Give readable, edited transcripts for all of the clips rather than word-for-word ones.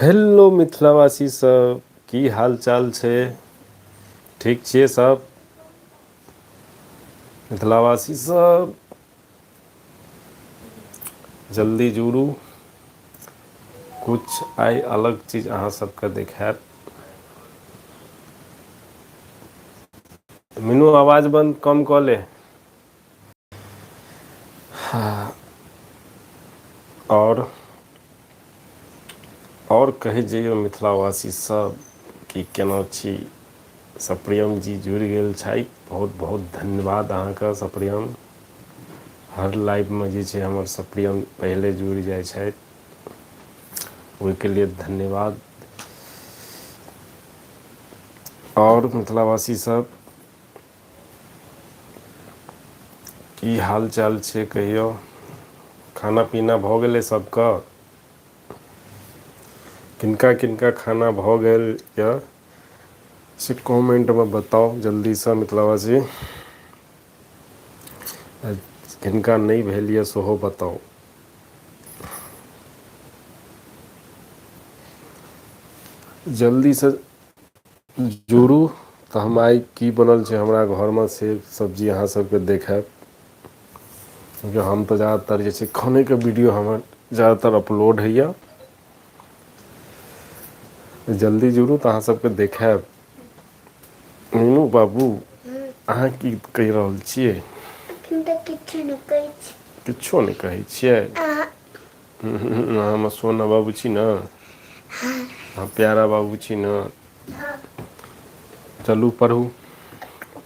Hello मिथिलावासी सब, की हाल चाल छै? ठीक छियै सब मिथिलावासी सब? जल्दी जुड़ू, कुछ आइ अलग चीज अहाँ सबके देखायब। मीनू आवाज बंद कम कऽ ले। हाँ, आओर कहै जइयौ मिथिलावासी सब कि केना छी। सप्रियम जी जुड़ि गेल छथि, बहुत बहुत धन्यवाद अहाँके सप्रियम। हर लाइवमे जे छै हमर सप्रियम पहिले जुड़ि जाइ छथि, ओहिके लिए धन्यवाद। आओर मिथिलावासी सब की हाल चाल छै कहियौ? खाना पीना भऽ गेलै सबके? किनका किनका खाना भऽ गेल यऽ से कमेन्टमे बताउ जल्दीसँ मिथिलावासी। किनका नहि भेल यऽ सेहो बताउ। जल्दीसँ जुड़ू तऽ हम आइ की बनल छै हमरा घरमे से सब्जी अहाँ सबके देखायब। क्योंकि हम तऽ ज्यादातर जे छै खानेके वीडियो हमर ज्यादातर अपलोड होइए। जल्दी जुड़ू तऽ अहाँ सबके देखायब। मीनू बाबू अहाँ की कहि रहल छियै? अखन तऽ किछु नहि कहै छी। किछो नहि कहै छियै? अहाँ हमर सोना बाबू छी ने, अहाँ प्यारा बाबू छी ने। चलू पढ़ू।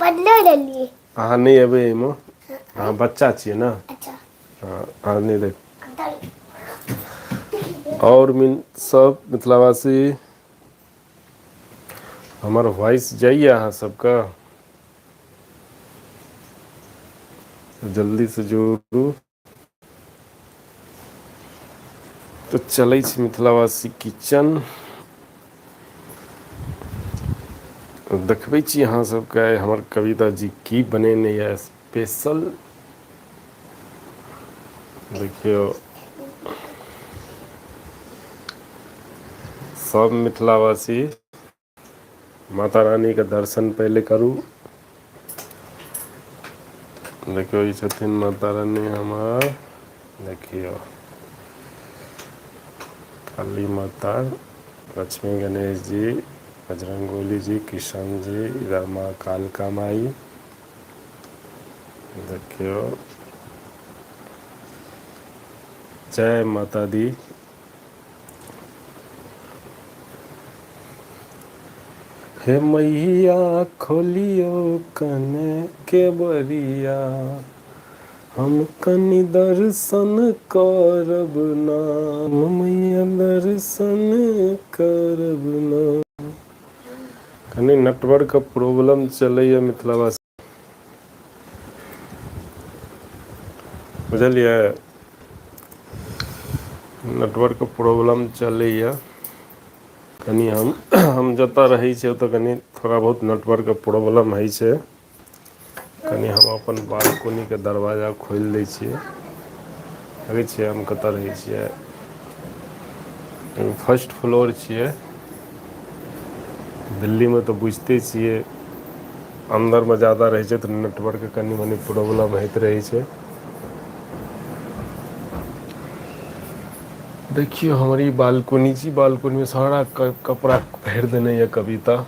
पढ़ले रहलियै। अहाँ नहि एबै एहिमे, अहाँ बच्चा छियै ने। हँ, अहाँ नहि देख। आओर मिन सब मिथिलावासी हमर वॉइस जाइए अहाँ सबके? जल्दीसँ जोड़ू। तऽ चलै छी मिथिलावासी किचन, देखबै छी अहाँ सबके आइ हमर कविता जी की बनेने यऽ स्पेशल। देखियौ सब मिथिलावासी माता रानीके दर्शन पहिले करू। देखियौ ई छथिन माता रानी हमर। देखियौ काली माता, लक्ष्मी गणेश जी, बजरंगबली जी, किशन जी, इधर माँ कालका माई। देखियौ जय माता दी। हे मैया खोलियौ कने केबरिया, हम कनि दर्शन करब ना, मैया दर्शन करब ना। कनि नेटवर्कके प्रॉब्लम चलैए मिथिलावासी, बुझलियै? नेटवर्कके प्रॉब्लम चलैए कनि। हम जतऽ रहै छियै ओतऽ कनि थोड़ा बहुत नेटवर्कके प्रॉब्लम होइ छै। कनि हम अपन बालकोनीके दरवाजा खोलि दै छियै। देखै छियै हम कतऽ रहै छियै? फर्स्ट फ्लोर छियै। दिल्लीमे तऽ बुझिते छियै, अन्दरमे जादा रहै छै तऽ नेटवर्कके कनि मनि प्रॉब्लम होइत रहै छै। देखियौ हमर ई बालकोनी छी, बालकोनीमे सारा कपड़ा भरि देने यऽ कविता।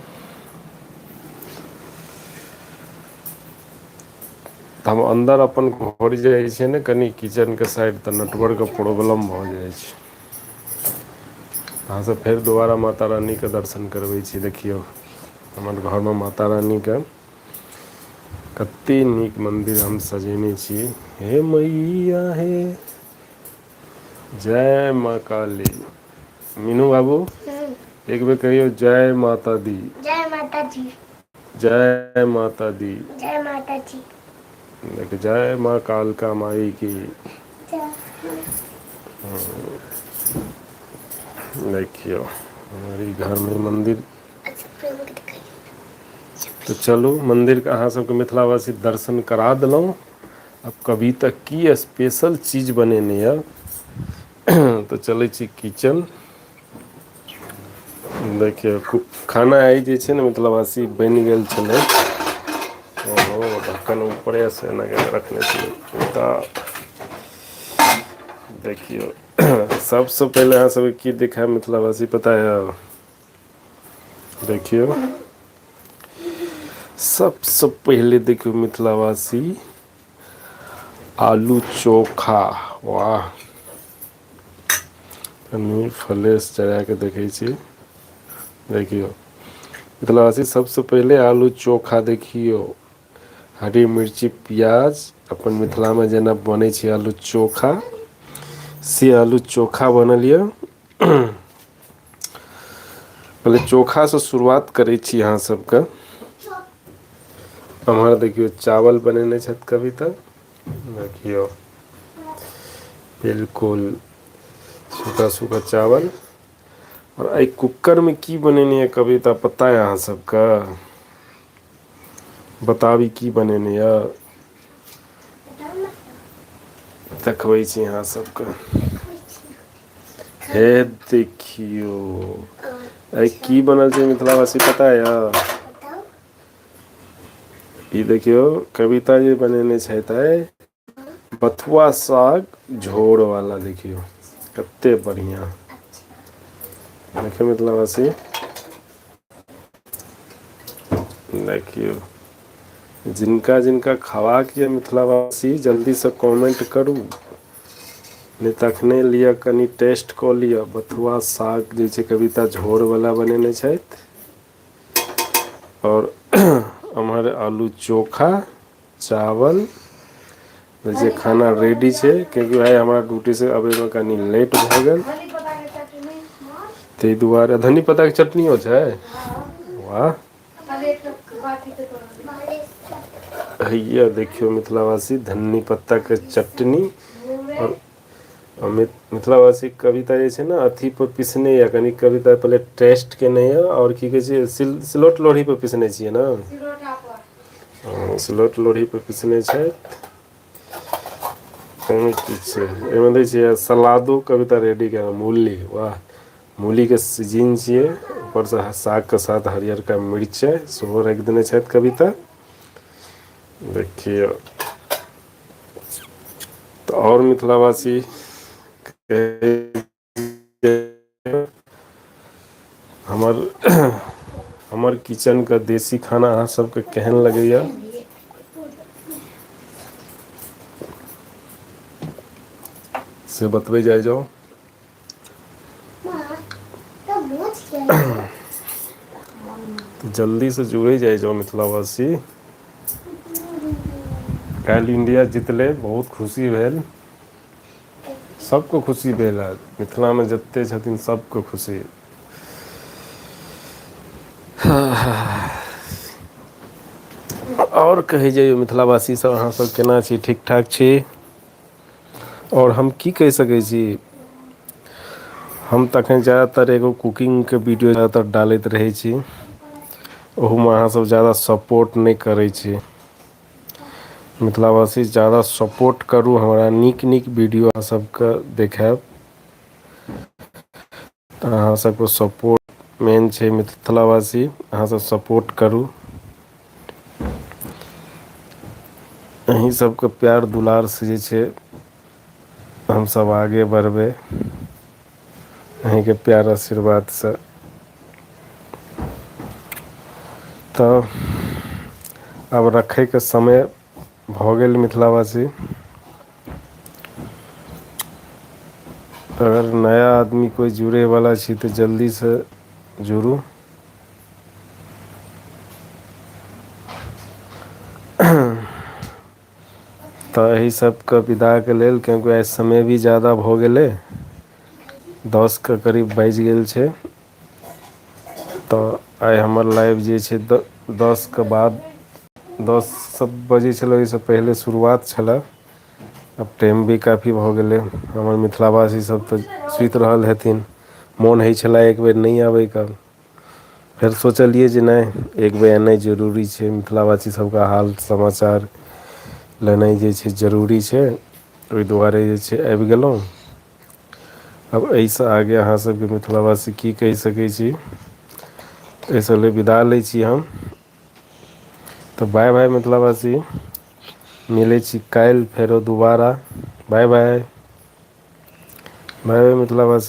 तऽ हम अन्दर अपन घर जाइ छियै ने कनि किचनके साइड, तऽ नेटवर्कके प्रॉब्लम भऽ जाइ छै। अहाँसँ फेर दोबारा माता रानीके दर्शन करबै छी। देखियौ हमर घरमे माता रानीके कते नीक मन्दिर हम सजेने छी। हे मैया हे, जय माँ काली। मीनू बाबू एक बेर कहियौ जय माता दी। जय माता जी। जय माता दी। जय माता जी। देख जय माँ कालका माई की। देखियौ हमर ई घरमे मन्दिर। तऽ चलू मन्दिरके अहाँ सबके मिथिलावासी दर्शन करा देलहुँ। आब कविता की स्पेशल चीज बनेने यऽ, तऽ चलै छी किचन। देखियौ, खाना आइ जे छै ने मिथिलावासी बनि गेल छलै। ओहो, ढक्कन ऊपरेसँ एना कऽ रखने छलै। तऽ देखियौ, सबसँ पहिले अहाँ सबके की देखायब मिथिलावासी, पता यऽ? देखियौ, सबसँ पहिले देखियौ मिथिलावासी, आलू चोखा। वाह! कनि फ्लेश जरा कऽ देखै छी। देखियौ मिथिलावासी, सबसँ पहिले आलू चोखा। देखियौ, हरी मिर्ची, प्याज। अपन मिथिलामे जेना बनै छै आलू चोखा, से आलू चोखा बनल यऽ। पहिले चोखासँ शुरुआत करै छी अहाँ सबके। एम्हर देखियौ, चावल बनेने छथि कविता। देखियौ, बिल्कुल सूखा सूखा चावल। आओर एहि कुकरमे की बनेने यऽ कविता, पता यऽ अहाँ सबके? बताबी, की बनेने यऽ? देखबै छी अहाँ सबके। हे देखियौ, आइ की बनल छै मिथिलावासी, पता यऽ? ई देखियौ, कविता जे बनेने छथि आइ बथुआ साग झोर वाला। देखियौ कते बढ़िया। देखियौ मिथिलावासी, देखियौ, जिनका जिनका खबाक यऽ मिथिलावासी, जल्दीसँ कमेंट करू, नहि तखने लिअ, कनि टेस्ट कऽ लिअ। बथुआ साग जे छै, कविता झोरवला बनेने छथि आओर एम्हर आलू चोखा, चावल जे खाना रेडी छै, कियाकि भाइ हमरा ड्यूटीसँ अबैमे कनि लेट भऽ गेल, ताहि दुआरे। धनी पत्ताके चटनियो छै? वाह! हैया देखियौ मिथिलावासी, धन्नी पत्ताके चटनी। आओर मिथिलावासी, कविता जे छै ने अथी पर पिसने यऽ कनि। कविता पहिले टेस्ट केने यऽ। आओर की कहै छै, सिलौट लोढ़ी पर पिसने छियै ने? सिलौट लोढ़ी पर पिसने छै। एहिमे की छै? एहिमे दै छियै सलादो कविता रेडी के। मूली, वाह! मूलीके सीजन छियै। ऊपरसँ सागके साथ हरियरका मिरचाइ सेहो राखि देने छथि कविता। देखियौ तऽ, आओर मिथिलावासी, हमर हमर किचनके देसी खाना अहाँ सबके केहन लगैया, से बतबै जाइ जाउ। जल्दीसँ जुड़ै जाइ जाउ मिथिलावासी। काल्हि इंडिया जीतलै, बहुत खुशी भेल। सबके खुशी भेल है, मिथिलामे जते छथिन सबके खुशी। आओर कहै जइयौ मिथिलावासी सब, अहाँ सब केना छी? ठीक ठाक छी? आओर हम की कहि सकै छी? हम तखन जादातर एगो कुकिंगके वीडियो जादातर डालैत रहै छी। ओहूमे अहाँसभ जादा सपोर्ट नहि करै छी। मिथिलावासी, जादा सपोर्ट करू हमरा। नीक नीक वीडियो अहाँ सबके देखायब तऽ अहाँ सबके सपोर्ट मेन छै। मिथिलावासी, अहाँ सब सपोर्ट करू। अहीं सबके प्यार दुलारसँ जे छै हमसभ आगे बढ़बै, अहीँके प्यार आशीर्वादसँ। तऽ आब रखैके समय भऽ गेल मिथिलावासी। अगर नया आदमी कोइ जुड़ैवला छी तऽ जल्दीसँ जुड़ू। तऽ एहि सबके विदाके लेल, किएकि आइ समय भी ज्यादा भऽ गेलै, 10के करीब बाजि गेल छै। तऽ आइ हमर लाइव जे छै 10के बाद, 10 सब बजै छलै, ओहिसँ पहिले शुरुआत छलए। आब टाइम भी काफी भऽ गेलै। हमर मिथिलावासी सब तऽ सुति रहल हेथिन। मोन होइ छलै एक बेर नहि आबैके, फेर सोचलियै जे नहि, एक बेर एनाइ जरूरी छै। मिथिलावासी सबके हाल समाचार लेनाइ जे छै जरूरी छै। ओहि दुआरे जे छै आबि गेलहुँ। आब एहिसँ आगे अहाँ सबके मिथिलावासी की कहि सकै छी? एहिसँ ले विदा लै छी हम। तऽ बाय बाय मिथिलावासी, मिलै छी काल्हि फेरो दोबारा। बाय बाय, बाय बाय मिथिलावासी।